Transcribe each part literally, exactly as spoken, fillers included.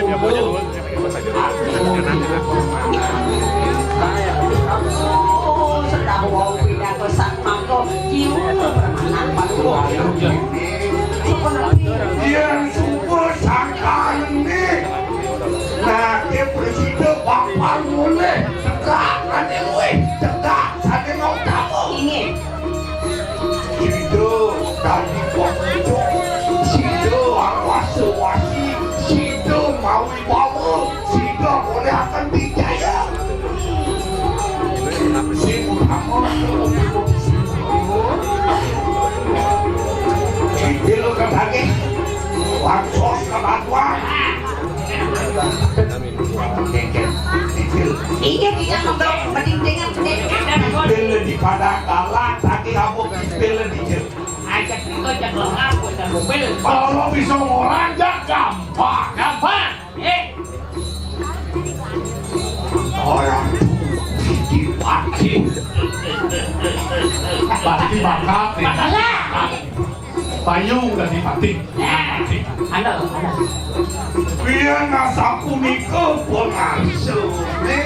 Oh, sedang wau pidato satmangko, jiwa permanan paduka. Yén suba sangkané, naké prasida bakal mulih tegak ané luih, tegak sané ngautama. Inggih. Sida dadi pemujung, sida awasa-wasi, sida mawibawa, sida ngolihang wijaya. Sing utama, sida lo ka daging, bansos ka bantuan. Iya, kita ngobrol mending dengan pendekar. Kipil di padang kalah, tadi kamu kipil di jel. Ajak kita, ajak lengkap, ajak mobil. Kalau bisa ngorang, jak gampang. Gampang. Eh. Orang dipakai. Pasti bakal. Bakal. Payung dadi pati. Andel, andel. Yén asapunika pangarsané,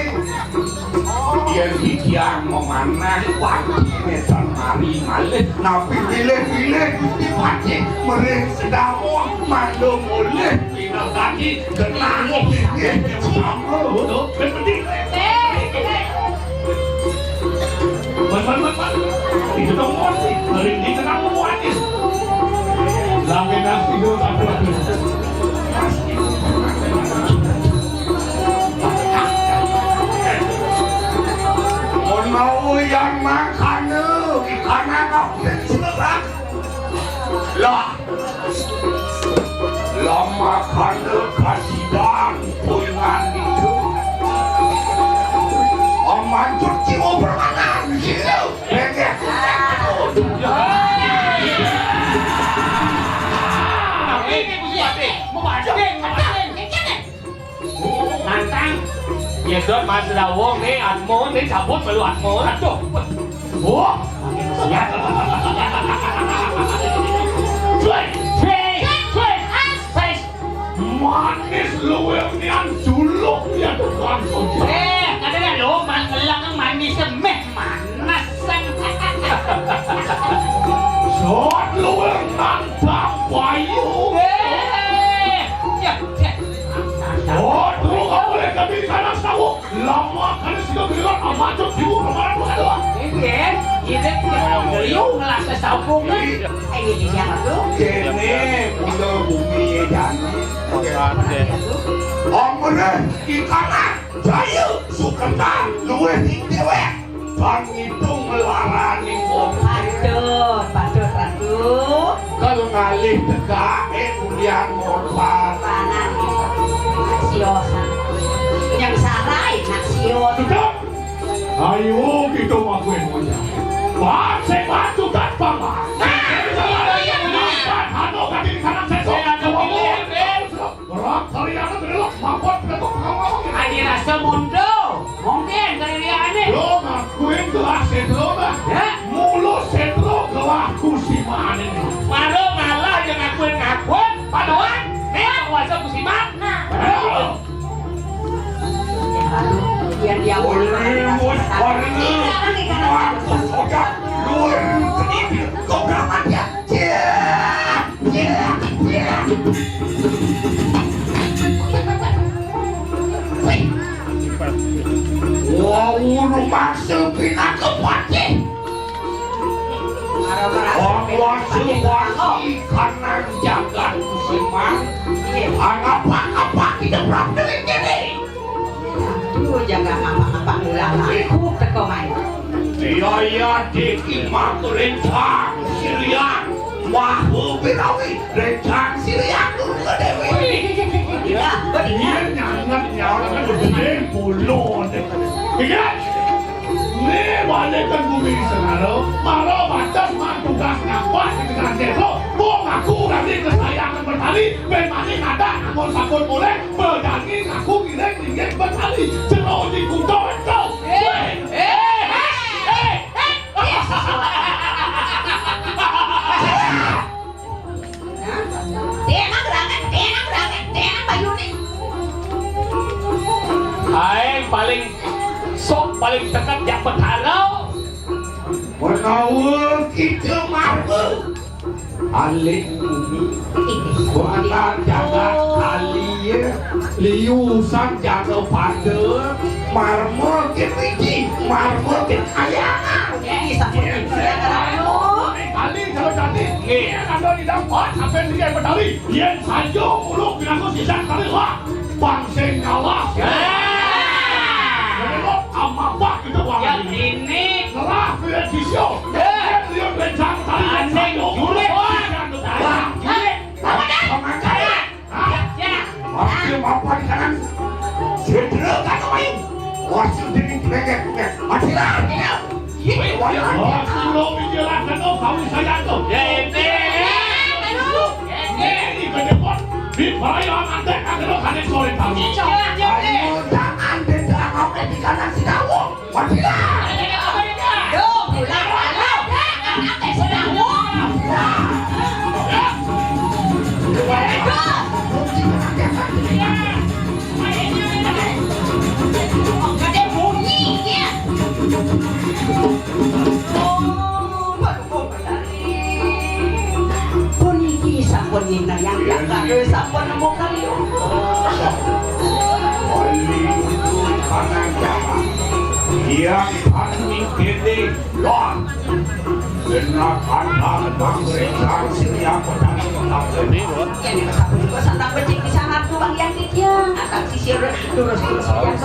yén titiang mamanah patiné tan mari malih, napi milih-milih Gusti Patih mering sedawon mangda mulih pinagati genah inggih sama. Betul, betul. Wan, wan, wan, wan. Itu dong, wan. Merinding kenapa, wan? Langit nasi dulu, tak perlu. Menawi yang makana, ikan anak serak. Lah, lamakana kasidan kuingan itu. Aman cuci obrol anak, gitu. Bengek. Nantang. Ya, Dot, Mas Dawong nih, Atmo nih, cabut malu Atmo. Aduh. Wah. Siap. Cuy, cuy, cuy. Manis luwih nian juluk ya tukang ojek. Eh, kadang lo man-, ngelang manis meh manas. Sot luwih nantang bayu. Eh, ya, ya. Sot lu kamu lihat kami di sana tahu. Lama kali sudah bilang sama tuh jiwa kemarin bukan doang. Iya, iya, iya, lu ngelas sesaupungan. Eh, ini siapa tuh? Kene, punya bumi ya jangan. Omre, ikana, jaya, suketan, luwih ning dewek. Bang itu ngelarani wong. Patut, patut, Ratu. Kalau ngalih tegak, eh, kuliah ngorban. Panan, Nak Sio. Yang sarai, Nak Sio. Tetap. Ayo, kita ngakuin punya. Bang, saya bantu tak, Bang. Nah, iya, iya, iya. Hano, kaki di sana, saya sok. Saya ada pilihan, Ben. Berat, hari anak adalah mampuan pedagang pengawal. Adi rasa mundo. Mungkin dari dia aneh. Lo ngakuin gelah setro dah. Ya. Mulu setro gelah kusimaan ini. Baru malah yang ngakuin-ngakuin. Paduan. Nih, kuasa kusimaan. Nah. Betul. Yang dia Olimut, olimut. Waktu sudah luar sedikit. Kau berapa dia? Wau rumaksa pinaka patih. Wong wasa wasi kanang jagat kusiman. Angapak-apak kita prapta kene. Aduh, jaga ngapak-ngapak mula laku teka main. Iya, iya, diki maku rencang sirian. Wah, birawi, rencang sirian dulu ke Dewi. Iya, benar. Iya, nyangat, nyangat, udah bulu. Iya. Nih, balik ke bumi segala. Mara batas mah tugas ngapak di tengah desa. Mau ngaku dari kesayangan bertali, ben mati ada, namun sabun boleh, berjanji ngaku ngiring ngiring bertali. Jero di kuda itu. Weh, eh, eh, eh. Dénang gerangan, dénang gerangan, dénang bayuné. Tetep jak Betara. Menawa kita marga. Alit bumi. Bakal jagat kali ya. Liusan jaga pada. Marma ke piti. Marma ke kayangan. Ini sampun ini. Kali kalau tadi. Nggih. Yen anda tidak kuat, apa yang dia bertali? Yen saja uluk binaku sisa kali lah. Bangsa ngalah. Ya. Menurut amapak itu wang. Ya, ini. Ngelah dia sisyo. Ya. Dia rencang tali. Aneh, julid. Wah, julid. Apa dah? Hah? Ya. Mati mapan kanan. Cedera kan main. Wah, sing dingin, dingin, dingin. Mati lah, dia. Wih, wah, wah, suruh menjelaskan, oh, kami saya tuh. Ya, ente. Ente. Ini gede pon. Di balai orang antek, akhirnya kalian sore kami. Ayo, jangan, dia jangan, oke, di kanan si Dawo. Mati lah. Ayo, pulang, pulang. Antek si Dawo. Mati lah. Ada bunyi, ya. Oh, puniki sampun nyinayang kagare sampun nemu kali. Yang paling gede, Lon. Benar ada bangsa sini aku tak. Ini, Bos. Yen sampun juga santang becik bisa ngaku Bang Yang Titiang. Atang sisir terus-terus yang